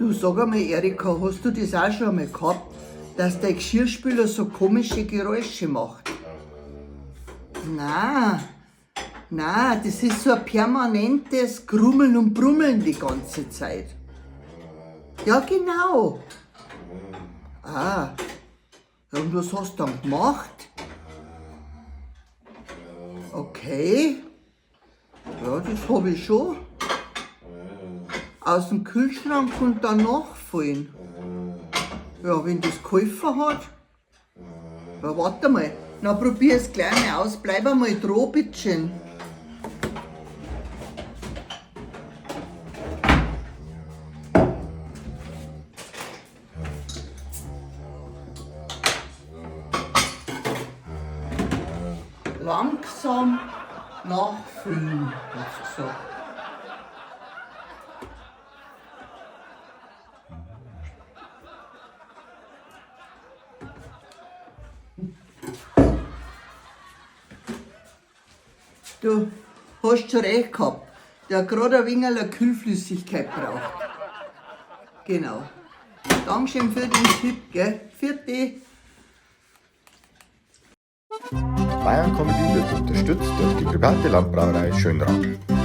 Du, sag einmal, Erika, hast du das auch schon einmal gehabt, dass dein Geschirrspüler so komische Geräusche macht? Na, na, das ist so ein permanentes Grummeln und Brummeln die ganze Zeit. Ja, genau. Ah, und was hast du dann gemacht? Okay. Ja, das habe ich schon. Aus dem Kühlschrank und dann nachfüllen. Ja, wenn das geholfen hat. Ja, warte mal. Na, probier's gleich mal aus. Bleib einmal dran, bitteschön. Langsam nachfüllen, hat's gesagt. Du hast schon recht gehabt. Der hat gerade ein wenig eine Kühlflüssigkeit braucht. Genau. Dankeschön für den Tipp, gell? Vierte. Bayern Comedy wird unterstützt durch die private Landbrauerei Schönrath.